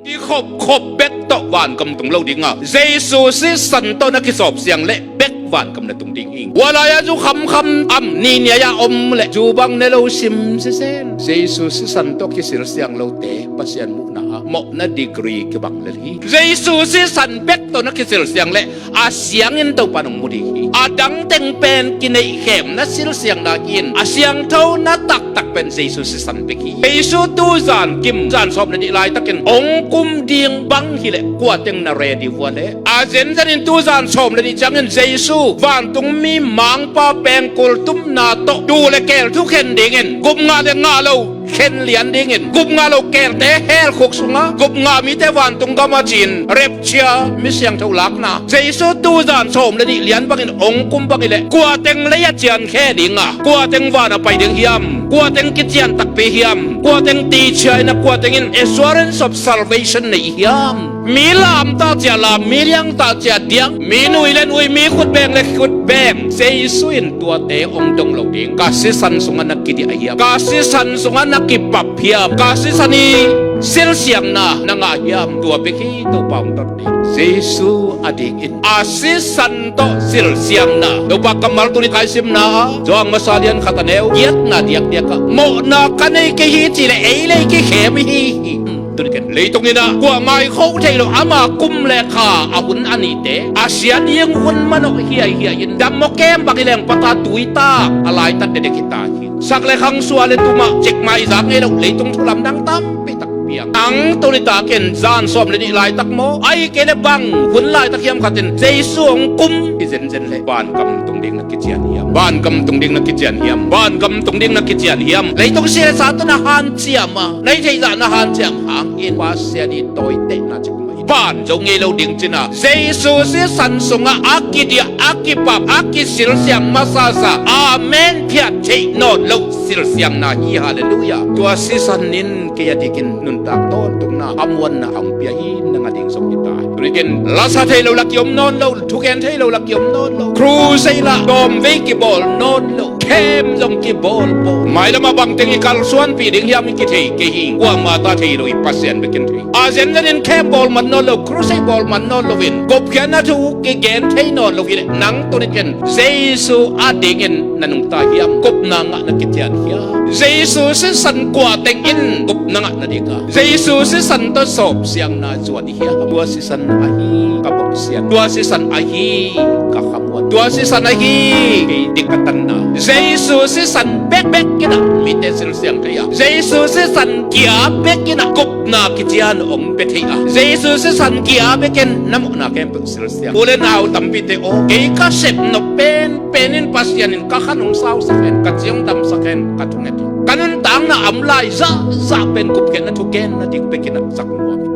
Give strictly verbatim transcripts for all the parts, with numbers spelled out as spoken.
Kikhop khop bek tawh vangam tung lo ding a, Jesu sisan tawh na kisawp siang leh bek vangam na tung ding hi. Hua lai-a zu khamkham am niniai-a om leh zu bang ne lo sim sisen. Jesu sisan tawh kisil siang lote Pasian muhna ah mawhna degree kibang lel hi. Jesu sisan bek tawh na kisil siang leh a siangin Topa nong mu ding hi. A dang teng pen kineihkhemna silsiangna hi-in a siangthona taktak pen Jesu sisan bek hi. Jesu tu zan kim zan sawm le nih laitakin hong kum ding bang hileh kua teng na ready vua le? A zenzenin tu zan sawm le nih ciangin Jesu vantungmi mangpa pengkul tumna tawh tuu le keel thukhen dingin gup ngah le ngah lo khen lian dingin, gup ngah lo keelte hell khuk sungah gup ngah mite vantung gamah ci-in rapture, mi siangtho lakna, Jesu tu zan sawm le nih lian bangin hong kum bang hileh kua teng lei-ah ciankhe ding a, kua teng vanah pai ding hiam? Kua teng kician takpi hiam? Kua teng tichia in a, kua tengin assurance of salvation nei hiam? Mi lamtah ciah lam, mi diangtah ciah diang, mi nui le nui, mi khutbeng le khutbeng, Jesu in tuate hong dong lo ding. Ka sisan sungah na kidiah hiam? Ka sisan sungah na kipap hiam? Ka sisan i silsiangna na ngah hiam? Tua bek hi Topa hong dot ding. Jesu a dingin a sisan tawh silsiangna. Topa kammal tuni kaisimna ah Johan masa lian khat a neu giatna diakdiak ah mawhna ka nei kei hi ci leh ei lei kikhem hi hi. Tuni ken leitung in ah kuamah i khoh thei lo, ama kum le kha a hun a nihte a sia ding hun manawh hiaihiai in, dammawh kem bang hi leng pata tuitak a laitat dekdek hi ta hi. Sak le khang sua le tumah cekmah i zak ngei lo leitung thu lamdang tampi tak piang. Nang tuni takin zan sawm le nih laitak maw, ahih kei leh bang hun laitak hiam khat in Jesu hong kum hi zenzen leh vangam tung ding na kician hiam? Vangam tung ding na kician hiam? Vangam tung ding na kician hiam? Leitung sia le sa tawh na hanciam a, na hih theih zah na hanciam hangin Pasian i tawitehna cik mah hi. Van zo ngei lo ding cin a, Jesu sisan sungah a kidiah, a kipap, a kisilsiang masasa, amen phiat theih nawn lo silsiangna hi. Halleluiah. Tua sisan in kei a dikin nuntak tawntungna, hamuanna a hong pia hi. Nang a ding zong hi ta hi. Tuni ken lasa thei lo la kiom nawn lo, thugen thei lo la kiom nawn lo, crusade la tawmvei kibawl nawn lo, camp zong kibawl bawl. Mailamah bangteng i kalsuanpih ding hiam i kithei kei hi. Kuamah ta thei lo hi, Pasian bek in thei. A zenzenin camp bawl man nawn lo, crusade bawl man nawn loin gupkhiatna thu kigen thei nawn lo hileh nang tuni ken Jesu a dingin na nungta hiam? Gupna ngah na kician hiam? Jesu sisan kua teng in gupna ngah na ding a, Jesu sisan tawh sawpsiangna zuan i hiam? Tua sisan ahi ka bawlsiat, tua sisan ahi ka khamuan, tua sisan ahi kei ding ka tanna. Jesu sisan bekbek in ah mite silsiang thei a, Jesu sisan kia bek in ah gupna kician hong pia thei a, Jesu sisan kia bek in na mawhna khempeuh silsiang. U le nau tampite aw, kei ka sep nop penpen in Pasian in ka khan hong sausak hen, ka ci hong damsak hen ka thunget hi. Ka nuntakna a om lai zahzah pen gupkhiatna thugenna ding bek in ah sak nuam hi.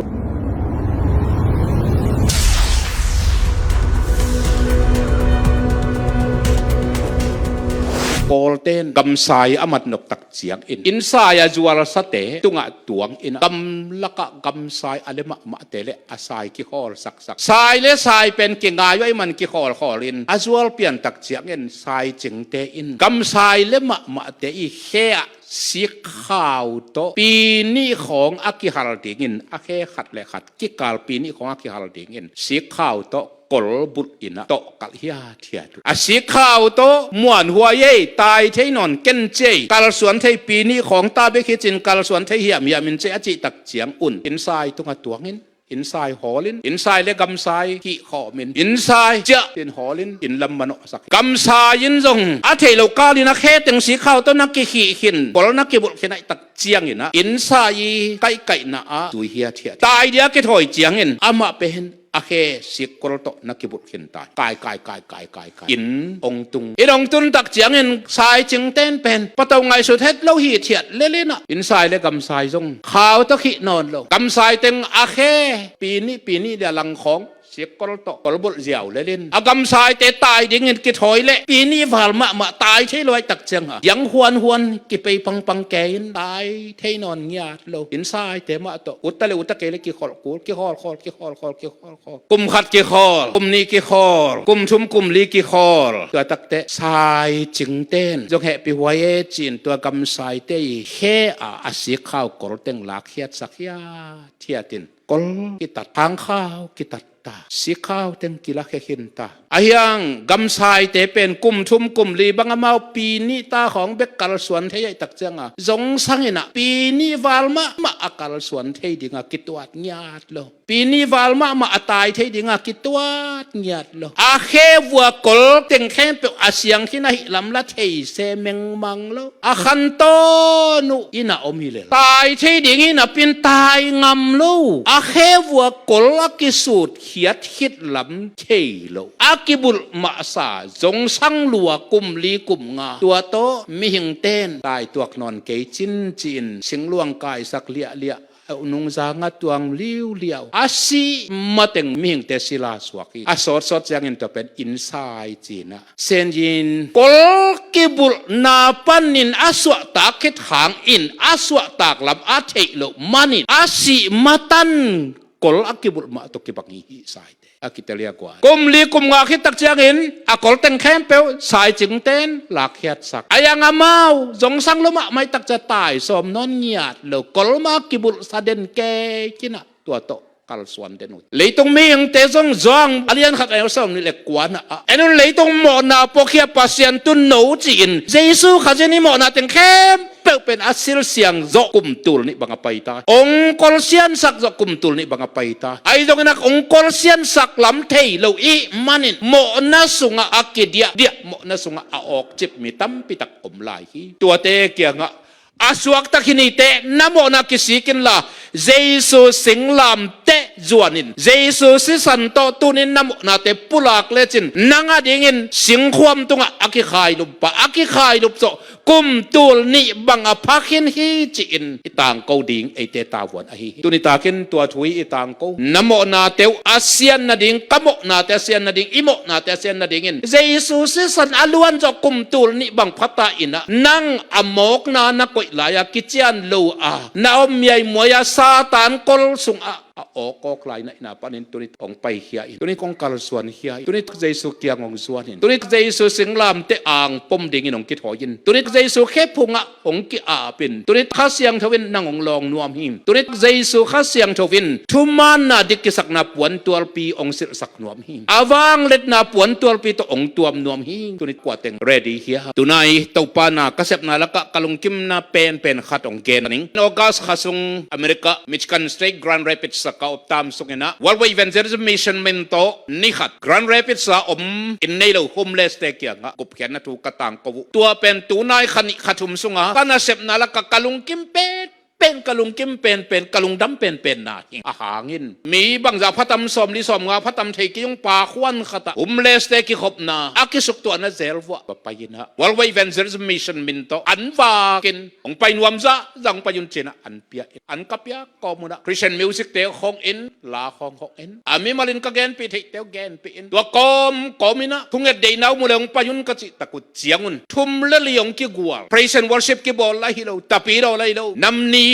Kawlte'n gamsai a mat nop tak ciangin innsai a zualsate tungah tuang in ah gamlakah gamsai a le mahmahte le a sai kikhawlsaksak, sai le sai pen kingai uh ahih man kikhawlkhawl in a zual piantak ciangin sai cingte in gamsai le mahmahte i khe ah sikkhau tawh pi nih khawng a kihal dingin, a khe khat le khat kikal pi nih khawng a kihal dingin sikkhau tawh kolbulh in ah tawhkalh hiathiat uh. A sikkhau tawh muanhuai ei, tai thei nawn ken cei, kalsuan thei pi nih khawng ta bek hi cin kalsuan thei hiamhiam in cei a cihtak ciang un innsai tungah tuang in, innsai hawl in, innsai le gamsai kihkhawm in, innsai ciah in hawl in, inn lam manawhsak. Gamsai in zong a theih loh kal in a khe teng sikkhau tawh na kikhih khin, kol na kibulh khin ahih tak ciangin ah innsai i kaihkaihna ah tui hiathiat. Tai dia kithawi ciangin amah pen a khe sikkol tawh na kibulh khin ta hi. Kai, kai, kai, kai, kai, kai. Inn hong tung. Inn hong tun tak ciangin sai cingte'n pen patau ngaihsut het lo hithiat lel in ah innsai le gamsai zong khau tawh khih nawn lo. Gamsai teng a khe pi nih, pi nih le a lang khawng sikkol tawh kolbulh ziau lel in a gamsaite tai dingin kithawi leh pi nih val mahmah tai thei lo ahih tak ciang a, iang huanhuan kipei pangpang kei in tai thei nawn ngiat lo. Innsaite mah tawh utta le utta kei le kikholh kul, kikholh khawl, kikholh khawl, kikholh khawl. Kum khat kikhawl, kum nih kikhawl, kum thum kum li kikhawl. Tua takteh sai cingte'n zong hehpih huai e ci-in tua gamsaite i khe a, a sikkhau kol teng lakkhiatsak hiathiat in Kol kitat, hangkhau kitat ta, sikhau teng kilakhia khin ta. Ahiang gamsaite pen kum thum kum li bang amau pi nih ta khawng bek kalsuan thei ahih tak cianga, zongsang inah pi nih val mahmah a kalsuan thei dinga kituat ngiat lo. Pi nih val mahmah a tai thei dinga kituat ngiat lo. A khevua kol teng khempeuh a siang khin ahih lam la thei se mengmang lo. A khantawn uh inah om hi lel. Tai thei ding hi napi-in tai ngam lo. A khevua kol a kisut khiat khit lam thei lo. A kibulh mahsa zongsang lua kum li kum nga. Tua tawh mihingte in taituak nawn kei cin ci-in singluang kaisak liahliah, a nungzang a tuang liuliau. A sih mateng mihingte sila suak hi. A sawtsawt ciangin tua pen innsai ci-inah. Sen in kol kibulhna panin a suahtak khit hangin a suahtak lam a theih loh manin a sih matan kol a kibulh mah tawh kibang hi, hih saite. A kitelia guan. Kum li kum nga khit tak ciangin a kol teng khempeuh saicingte in lakkhiatsak. Ahiang amau zongsang lua mahmah ahih tak cia tai sawm nawn ngiat lo. Kol mah kibulhsa den kei cinah tua tawh kalsuan den uh. Leitung mihingte zong Johan a lian khat a neu sawm nih le kuana ah, en un, leitung mawhna puakhia Pasian tun no ci-in Jesu Khazih in i mawhna teng khempeuh pen a silsiang zawh kum tul nih bang a pai ta hi. Ong kol siansak zawh kum tul nih bang a pai ta hi. Ahi zongin a ong kol siansak lam thei lo i hih manin mawhna sungah a kidiahdiah, mawhna sungah a awkcip mi tampi tak om lai hi. Tuate kiangah a suakta khin hi teh, na mawhna kisik inla, Jesu singlamteh zuanin, Jesu sisan tawh tunin na mawhnate pulak lecin, nang adingin singkhuam tungah a kikhailup pah, a kikhailup zawh kum tul nih bang a pha khin hi ci-in i tangko ding eite tavuan ahi hi. Tuni takin tua thu hi i tangko. Na mawhnate uh a sian nading, ka mawhnate a sian nading, i mawhnate a sian nadingin Jesu sisan a luan zawh kum tul nih bang pha ta inah, nang a mawkna na koih lai-a kician lo a, na om miaimuai-a Satan kol sungah a awkawk lai na hihna panin tuni hong paikhia in, tuni hong kalsuankhia in, tuni Jesu kiang hong zuan in, tuni Jesu singlamteh angpom dingin hong kithawi in, tuni Jesu khephungah hong ki-ap in, tuni Kha Siangtho in nang hong lawng nuam hi. Tuni Jesu Kha Siangtho in thumaanna dik kisakna puantualpi hong silhsak nuam hi. A vangliatna puantualpi tawh hong tuam nuam hi. Tuni kua teng ready hia? Tunai Topa na ka sepna lakah ka lungkimna penpen khat hong gen ning. August kha sung America, Michigan State, Grand Rapids a ka op tam sung inah Worldwide Evangelism Mission min tawh ni khat Grand Rapids a om inn nei lo homeless te kiangah gupkhiatna thu ka tangko uh. Tua pen tunai kha nih kha thum sunga ka nasepna lakah ka lungkim pen pen, ka lungkim penpen, ka lungdam penpen na hi. A hangin mi bangzah phatam, sawmli sawmnga phatam thei kei ung, pa khuan khatah homeless te kikhopna a kisuktuahna zel vuah va pai inah Worldwide Evangelism Mission min tawh an vakin hong pai nuam zahzah hong pai un cinah an pia in, an ka piak kawm unah Christian music te khawng in, la khawng khawng in, a mimalin ka genpih theihte uh genpih in, tua kawmkawm inah thunget deihna uh mu le hong pai un ka cih tak uh ciangun thum le li hong kigual. Praise and worship kibawl la hi lo, tapidaw la hi lo, nam ni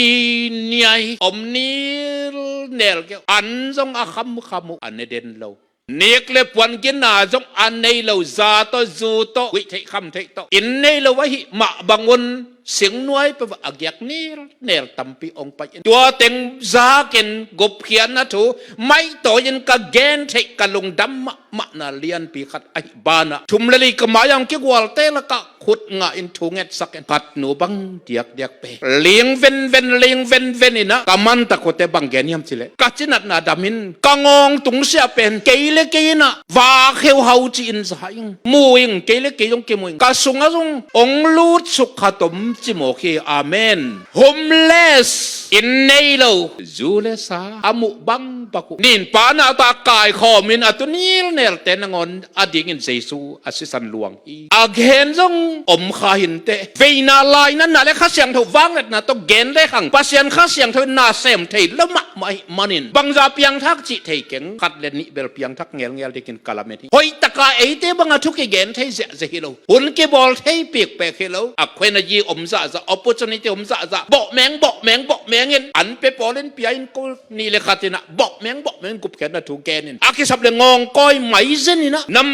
niai om nilnel keu, an zong a khamkham uh, a ne den lo. Nik le puan ginna zong a nei lo, za tawh zu tawh huih theih kham theih tawh inn nei lo ahih mah bangun singnuai peuh ah a giak nilnel tampi hong pai in, tua teng zakin gupkhiatna thu maitawi in ka gen theih, ka lungdam mahmahna lianpi khat ahih banah thum le li ka mai-ah hong kigualte lakah khut ngah in thu ngetsak in, khat nu bang diakdiak pe, ling venven, ling venven inah ka mantak uh te bang gen hiam cileh, ka cinatna dam in, ka ngawng tungsiah pen kei le kei inah vak heuhau ci-in za ing, mu ing, kei le kei zong kimu ing, ka sungah zong hong lutsuk khat om ci mawk hi. Amen. Homeless, inn nei lo, zu le sa a muh bangbang uh, ninpa nata kaikhawmin a tu nilnelte nangawn adingin Jesu a sisan luang hi. A gen zong om kha hi inteh. Veina lainatna le Kha Siangtho vangliatna tawh gen le hang Pasian Kha Siangtho in na sem thei lo mahmah ahih manin bangzah piangthak cih thei keng, khat le nih bel piangthak ngelngel dingin ka lamen hi. Hoihtaka eite banga thu kigen thei ziahziah hi lo, hun kibawl thei pikpek hi lo, a khuena yi om zahzah, opportunity om zahzah, bawhmeng bawhmeng bawhmeng in, an pe pawl in pia in, ko nih le khat inah bawhmeng bawhmeng gupkhiatna thu gen in, a kisap le ngawngkawi maizen inah nam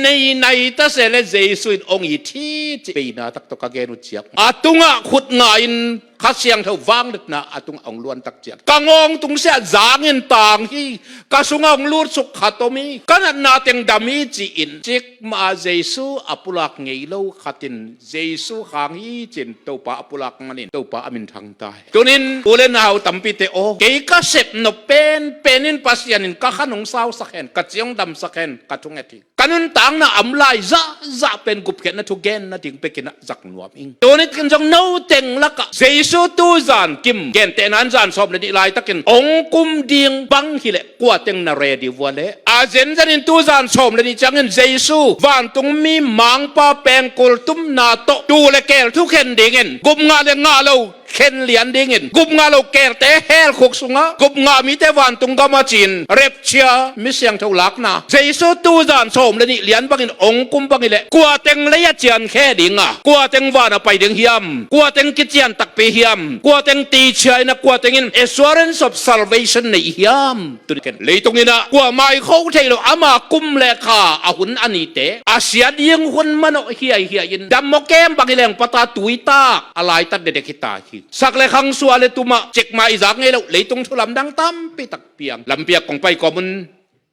nei nai ta se le Jesu in hong it hi cih veina tak tawh ka gen uh ciak. A tungah khut ngah in Kha Siangtho vangliatna a tungah hong luantak ciang, ka ngawng tungsiah zangin tang hi, ka sungah hong lutsuk khat om hi, ka natna teng dam hi ci-in, cikmah Jesu a pulak ngei lo khat in Jesu khang hi ci-in Topa a pulak manin Topa a minthang ta hi. Tunin u le nau tampite aw, kei ka sep nop penpen in Pasian in ka khan hong sausak hen, ka ci hong damsak hen, ka thunget hi. Ka nuntakna a om lai zahzah pen gupkhiatna thugen nading bekin ah zak nuam ing. Tuni takin zong no teng lakah Jesu tuzan kim, gentehna in zan sawm le nih laitakin hong kum ding bang hileh kua teng na ready uh a leh? A zenzenin tuzan sawm le nih ciangin Jesu vantungmi Mangpa pengkul tumna tawh tuu le keel thukhen dingin, gup ngah le ngah lo khen lian dingin, gup ngah lo keelte hell khuk sungah, gup ngah mite vantung gamah ci-in rapture, mi siangtho lakna, Jesu tuzan sawm le nih lian bangin hong kum bang hileh kua teng lei ah ciankhe ding a, kua teng van ah pai ding hiam, kua teng kician takpi hiam, kua teng tichia in ah, kua tengin assurance of salvation nei hiam? Tuni ken leitung in ah kuamah i kho thei lo, ama kum le kha, a hun a nite, a sia ding hun manawh hiaihiai in, dammawh kem bang hi leng pata tuitak a laitat dekdek hi ta hi. Sak le khang, sua le tumah cikmah i zak ngei loh leitung thu lamdang tampi tak piang. Lampi ah kong pai kawm un,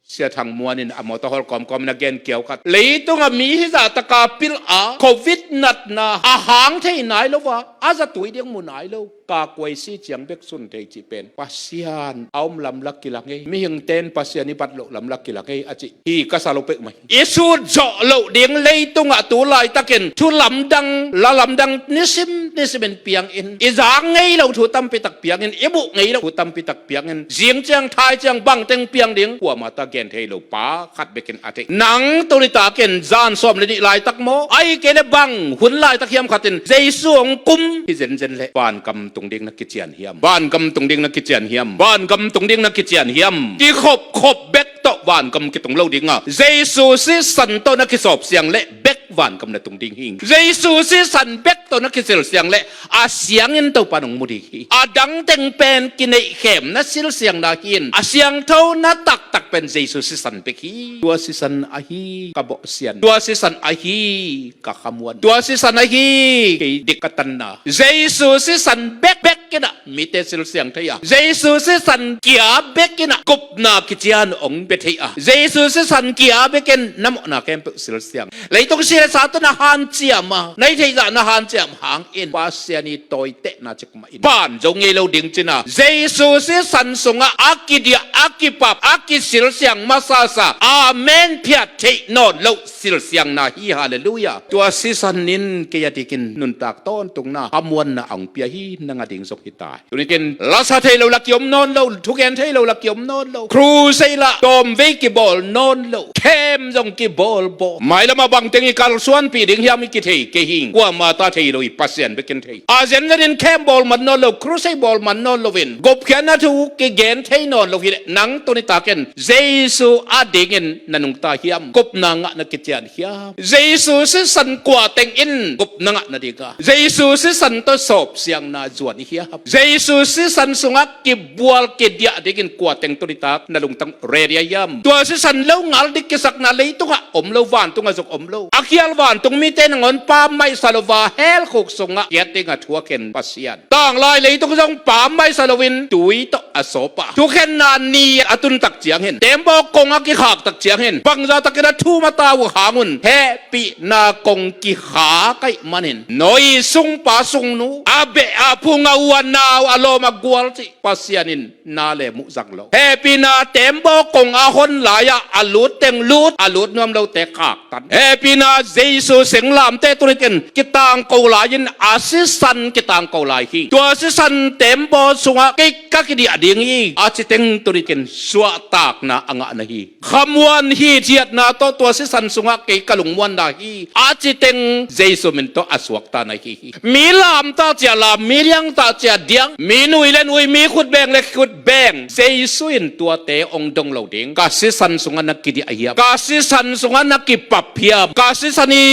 Sia Thang Muan in a mawtaw hawl kawmkawm in a gen kiau khat, leitung ah mi hizah taka pil a, covid natna a hang thei nai lo a, a zatui ding mu nai lo, ka kuaisi ciang bek sun thei cih pen Pasian a om lam la kila ngei, mihingte in Pasian i bat loh lam la kila ngei a cih hi ka sa lo peuhmah hi. I sut zawh loh ding leitungah tu laitakin thu lamdang, la lamdang nisim nisimin piangin, i zak ngei loh thu tampi tak piangin, i muh ngei loh thu tampi tak piangin, zing ciang thai ciang bangteng piang ding kuamah ta gen thei lo pa khat bekin a thei. Nang tuni takin zan sawm le nih laitak maw, ahih kei leh bang hun laitak hiam khatin Jesu hong kum hi zenzen leh vangam tung ding na kician hiam? Vangam tung ding na kician hiam? Vangam tung ding na kician hiam? Kikhopkhop bek tawh vangam kitung lo ding a, Jesu sisan tawh na kisawp siang leh bek vangam na tung ding hi. Jesu sisan bek tawh na kisil siang leh a siangin Topa nong mu ding hi. A dangteng pen kineihkhem na silsiang na hi in, a siangtho na taktak pen Jesu sisan bek hi. Tua sisan ahi ka bawhsian, tua sisan ahi ka khamuan, tua sisan ahi kei dik ka tanna. Jesu sisan bekbek in ah mite silsiang thei a, Jesu sisan kia bek in ah gupna kician hong pia thei a, Jesu sisan kia bek in na mawhna khempeuh silsiang. Leitung si le sa tawh na hanciam a, na hih theihzah na hanciam hangin Pasian i tawitehna cikmah in pan zo ngei lo ding cin a, Jesu sisan sungah a kidiah, a kipap, a kisilsiang masasa, amen phiat theih nawn loh silsiangna hi. Halleluiah. Tua sisan in kei a dikin nuntak tawntungna, a muanna a hong pia hi. Nang a ding zong hi ta hi. Tuni ken lasa thei lo la kiom nawn lo, thugen thei lo la kiom nawn lo, crusade la tawmvei kibawl nawn lo, camp zong kibawlbawl, mailamah bangteng i kalsuanpih ding hiam i kithei kei hi. Kuamah ta thei lo hi, Pasian bekin thei. A zenzenin camp bawl man nawn lo, crusade bawl man nawn loin, gupkhiatna thu kigen thei nawn lo hileh nang tuni takin Jesu a dingin na nungta hiam? Gupna ngah na kician hiam? Jesu sisan kua teng in gupna ngah na ding a, Jesu sisan tawh sawpsiangna zuan i hiam? Jesu sisan sungah kibual kidiah dingin kua teng tuni tak na lungtang ready a hiam? Tua sisan lo ngal dik kisakna leitungah om lo, vantungah zong om lo. A khial vantung mite nangawn pammaih sa lo a, hell khuk sungah kiat dingah thuak hen Pasian. Tanglai leitung zong pammaih sa loin tui tawh a sawp a, thukhenna ni a tun tak ciangin, teembaw kong a kikhak tak ciangin, bangzah takin a thum a ta uh hang un, hehpihna kong kikhak ahih manin, Noah sungpa sungnu, a beh a phung, a u a nau, a lawm a gual cih Pasian in na le muh zang lo. Hehpihna teembaw kong a hon lai-ah a lut teng lut, a lut nuam lote khak tan. Hehpihna Jesu singlamteh tuni ken kitangko lai-in a sisan kitangko lai hi. Tua sisan teembaw sungah kei ka kidiah ding hi a ci teng tuni ken suahtakna a ngah na hi. Khamuan hithiatna tawh tua sisan sungah kei ka lungmuanna hi a ci teng Jesu min tawh a suakta na hi hi. Mi lamtah ciah lam, mi liangtah ciah diang, mi nui le nui, mi khutbeng le khutbeng, Jesu in tuate hong dong lo ding. Ka sisan sungah na kidiah hiam? Ka sisan sungah na kipap hiam? Ka sisan i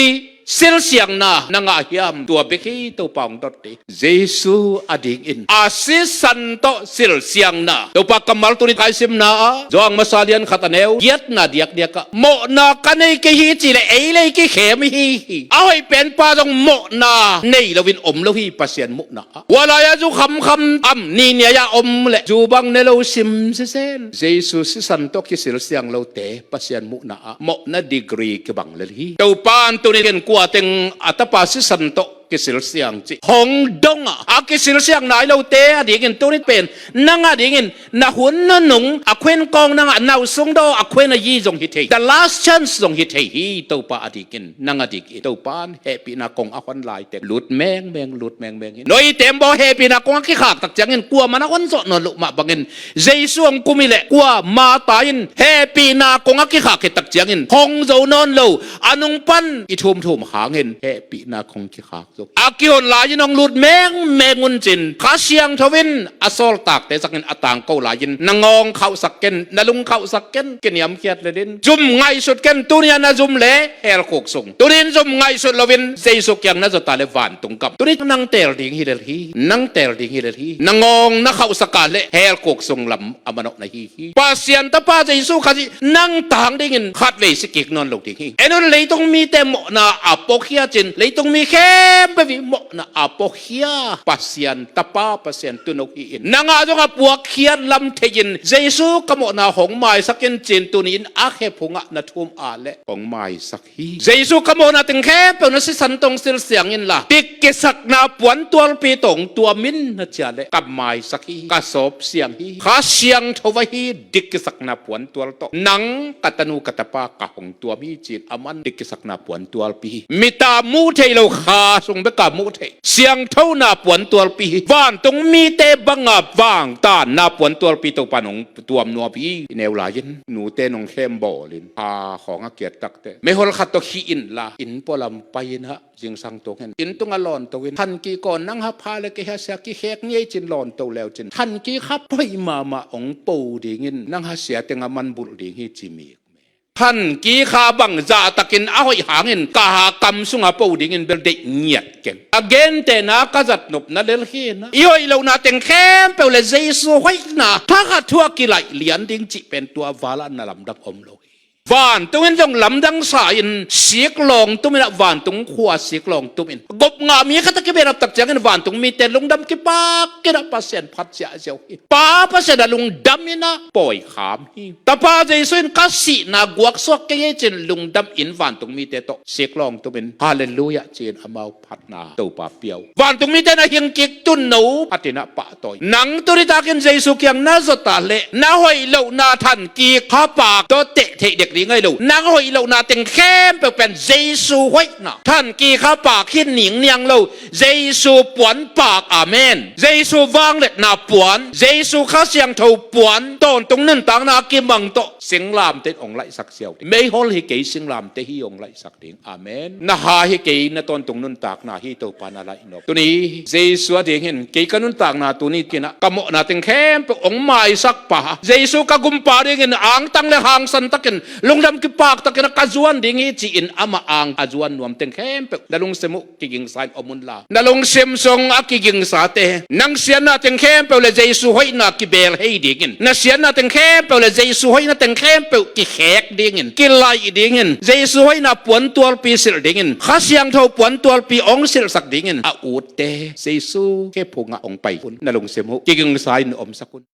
Silsiangna na ngah hiam? Tua bek hi Topa hong dot ding. Jesu adingin a sisan tawh silsiangna. Topa kammal tuni kaisimna ah Johan masa lian khat a neu giatna diakdiak ah, mawhna ka nei kei hi cih leh ei leh ei kikhem hi hi. A hoih penpa zong mawhna nei loin om lo hi, Pasian muhna ah. Tua lai-ah zu khamkham, am niniai-ah om leh zu bang ne lo sim sisel. Jesu sisan tawh kisilsiang lote Pasian muhna ah mawhna degree kibang lel hi. Topa in tuni ken kua teng a tapa sisan tawh kisilsiang cih hong dong a, a kisilsiang nai lote adingin tuni pen nang adingin na hun nunung a khuin kawng nang ah, na sung daw a khuin a yi zong hi thei, the last chance zong hi thei hi. Topa adingin, nang adingin Topa in hehpihna kong a hon lai teng lut mengmeng, lut mengmeng hi. Note in baw hehpihna kong a kikhak tak ciangin kuamah in a hon zawh nawn loh mah bangin Jesu hong kum hi leh kuamah ta in hehpihna kong a kikhak hi tak ciangin hong zo nawn lo, a nung pan i thumthum hangin hehpihna kong kikhak zo. A kihon lai-in hong lut mengmeng un cin Kha Siangtho in a sawltakte zakin a tangko lai-in na ngawng khauhsak ken, na lung khauhsak ken, kiniamkhiat lel in zum ngaihsut ken. Tuni-a na zum leh helkhuk sung, tuni-in zum ngaihsut loin Jesu kiang na zawta leh vantung gam tuni nang teel ding hi lel hi, nang teel ding hi lel hi. Na ngawng na khauhsak a leh helkhuk sung lam a manawh na hi hi. Pasian tapa Jesu Khazih nang tang dingin khatvei si kik nawn lo ding hi. En un, leitung mite mawhna a puakhia cin, leitung mi khempeuh i mawhna a puakhia Pasian tapa, Pasian tuuno hi-in nang ah zong a puakkhiat lam thei-in Jesu ka mawhna hong maisak in cin tuni-in a khephung ah na thum a leh hong maisak hi. Jesu ka mawhna teng khempeuh na sisan tawh hong silsiang inla, dikkisakna puantualpi tawh hong tuam in na ci a leh ka maisak hi, ka sawpsiang hi. Kha Siangtho ahi dikkisakna puantual tawh nang, ka tanu ka tapa ka hong tuam hi ci-in aman dikkisakna puantualpi hi. Mit a muh theih lo, kha sung bek a muh theih siangthona puantualpi hi. Vantung mite banga vangtanna puantualpi Topa in hong tuam nuam hi. I neu lai-in nute in hong khem bawlin, kha khawng a kiat takteh meihol khat tawh khih inla, inn pualam pai-in ah zingsang tung hen, inn tungah lawnto in, thanki kawn nang ha pha leh kei ha sia, kikhek ni ei cin lawnto leu cin, thanki kha poi mahmah hong po dingin nang ha sia teng a man bulh ding hi ci mikmek. Thanki kha bang zahtakin a hoih hangin ka ha kam sungah po dingin bel deih ngiat keng. A gentehna ka zat nopna lel hi na, i hoih lohna teng khempeuh leh Jesu hoihna thakhat thu a kilaih lian ding cih pen tua val ah na lamdang om lo hi. Vantung in zong lamdang sa-in sik lawng tumin ah, vantung khua sik lawng tumin gupngah mi khat a kibehlap tak ciangin vantung mite lungdam kipak in ah Pasian phat ziahziah uh hi. Pa Pasian a lungdam in ah pawi kham hi. Tapa Jesu in ka sihna guaksuak kei hi ci-in lungdam in vantung mite tawh sik lawng tumin halleluiah ci-in amau phatna Topa pia uh. Vantung mite na hing kik tun no phatin ah pahtawi. Nang tuni takin Jesu kiang na zawta leh na hoih lohna thanki kha pak tawh teh theih dek ding ahi lo. Nang hoih lohna teng khempeuh pen Jesu hoihna thanki kha pak hi ningniang lo. Jesu puanpak, amen. Jesu vangliatna puan, Jesu Kha Siangtho puan, tawntung nuntakna a kimang tawh singlamteh in hong laihsak ziau ding. Meihol hi kei, singlamteh hi hong laihsak ding. Amen. Na ha hi kei, na tawntung nuntakna hi Topa na laihnop. Tuni Jesu adingin kei ka nuntakna tuni kin ah ka mawhna teng khempeuh hong maisak pa, Jesu ka gumpa dingin angtang leh hangsan takin lungdam kipak takin ah ka zuan ding hi ci-in amah ang a zuan nuam teng khempeuh na lungsim uh kigingsa in om unla, na lungsim sung a kigingsate, nang siatna teng khempeuh leh Jesu hoihna kibeel hei dingin, na siatna teng khempeuh leh Jesu hoihna teng khempeuh kikhek dingin, kilaih dingin, Jesu hoihna puantualpi silh dingin, Kha Siangtho puantualpi hong silhsak dingin a utte Jesu khephung ah hong pai un. Na lungsim uh kigingsa in omsak un.